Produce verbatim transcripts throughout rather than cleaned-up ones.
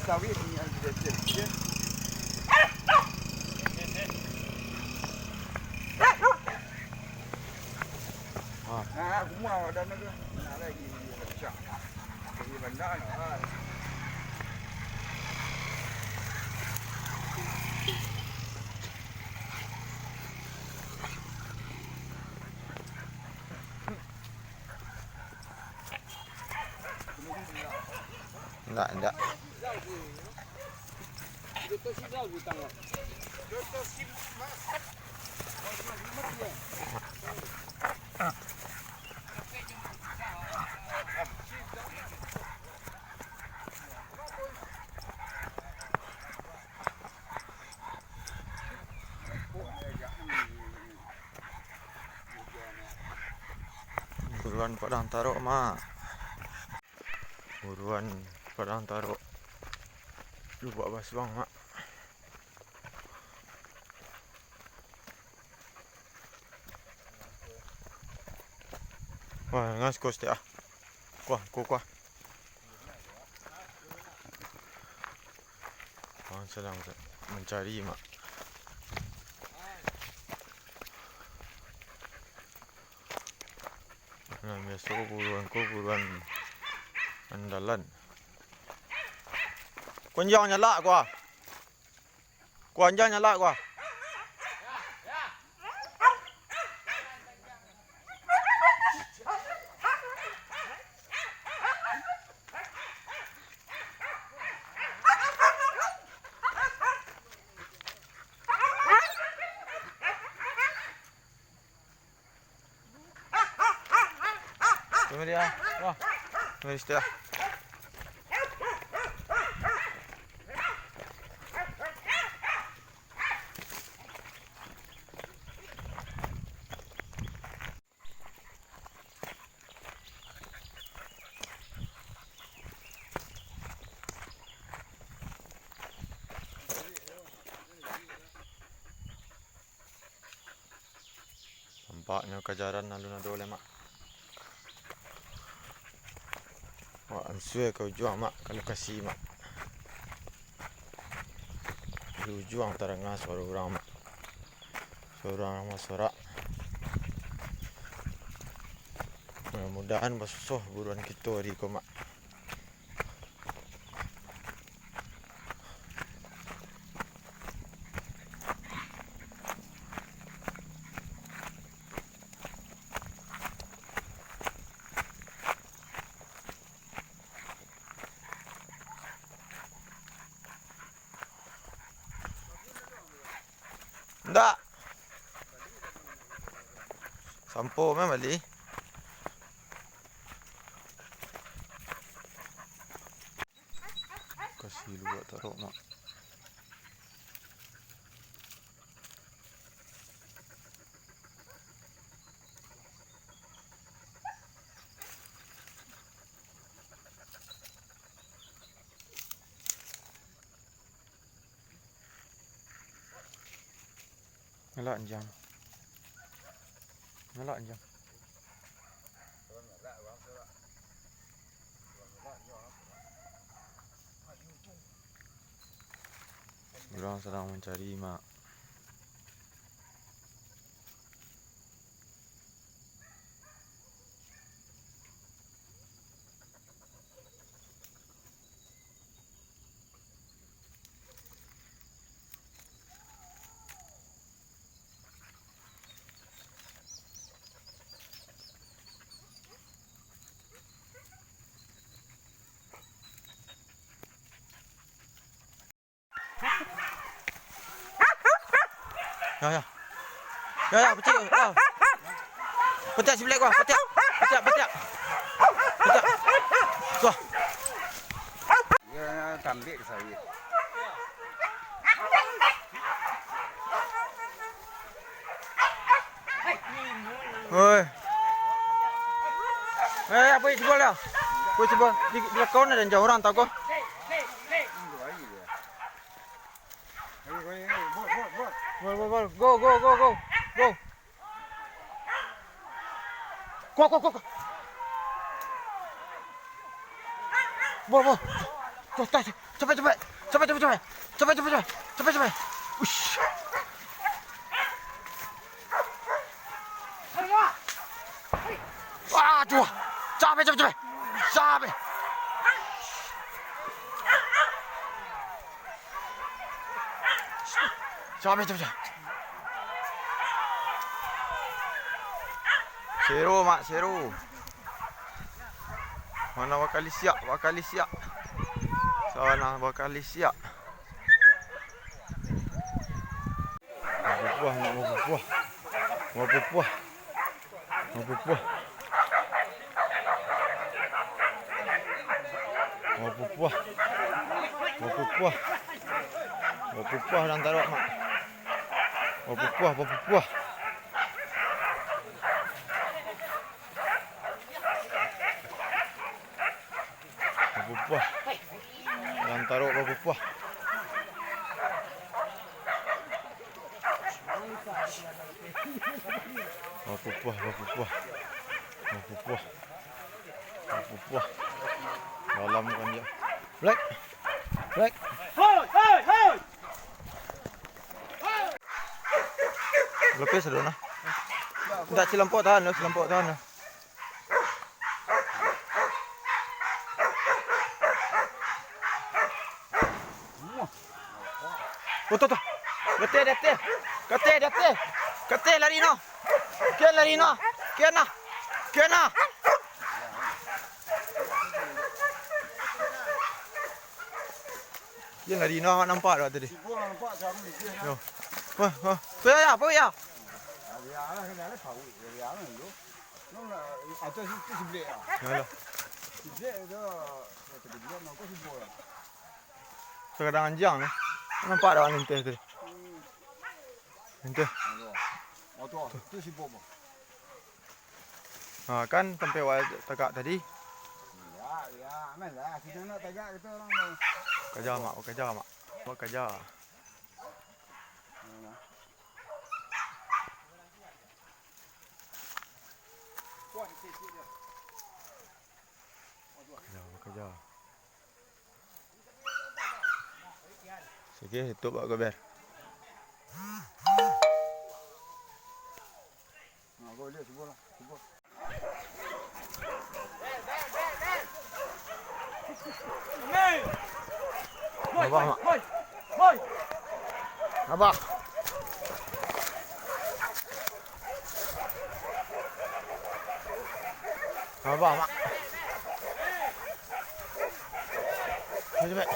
Sawit ni yang dia cek. Ah. Nah, aku mau ada nak ke? Nak lagi. Cak. Jadi bandar lah. Indak, indak. Buruan Padang Tarok, Mak. Buruan Padang Tarok. Lubuak Basuang, Mak. Wah, ngas kos dek ah. Kuah, kuah, kuah. Orang sedang mencari, Mak. Nah, biaso buruan ko buruan andalan. Kuanjang nyalak kuah. Kuanjang nyalak kuah. Sini dia. Wah. Sini dia. Tampaknyo kajaran alun ado lai, Mak. Wak ansue ka ujuang, Mak, ka lokasi, Mak. Di ujuang taranga suaro urang, Mak. Suaro urang basorak. Mudah-mudahan basusoh buruan kito di ko, Mak. Ndak. Sampo mah bali. Kasi luak tarok, Mak. Ngalak anjang. Ngalak anjang. Urang sadang mancari, Mak. Ya, ya. Ya, ya, pacik, ya. Pacik si Black gua, pacik. Pacik, pacik. Pacik. Gua. Ya, tambik sawit. Oi. Eh, apo itu bola? Apo itu bola? Di, di kau ada jauh orang tau kau? Bol, bol, bol. Go, go, go, go. Go. Go, go, go, go. Bo, bo. Tuh, tuh, tuh. Capek, capek. Capek, capek, capek. Capek, capek, capek. Capek, capek. Ush. Wah, tuh. Capek, capek, capek. Capek. Capek, capek, capek. Seru, Mak, seru. Mana bakali siap, bakali siap. Sana bakali siap. Bapupuah, nak bapupuah. Bapupuah. Bapupuah. Bapupuah. Bapupuah. Bapupuah dalam taruak, Mak. Bapupuah, bapupuah. Bapupuah. Dalam taruak bapupuah. Bapupuah, bapupuah. Bapupuah. Bapupuah. Dalam kan dia. Black. Black. Hoi, hoi, hoi. Lapeh sudah nah. Ndak, silampau tahan lah, silampau tahan lah. Oh, tu, tu. Gateh, gateh. Gateh, gateh. Gateh, lari no. Kian lari no. Kian nah. Kian nah. Kian lari no, nampak tak tadi? Yo. Wah, wah. Apa ya? Apa ya? Yalah. Sakadang anjiang tu. Nampak dak linteh tu? Linteh. Ha, kan sampai awak tagak tadi. Kaja, Mak, kaja, Mak. Kaja. Kaja, kaja. Sige, tutup bak gober. Abah, Mak. Abah. Abah, Mak. Cepek, cepek.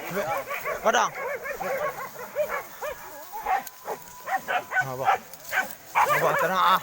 Cepek. Padang. Abah. Abah, tenang, ah.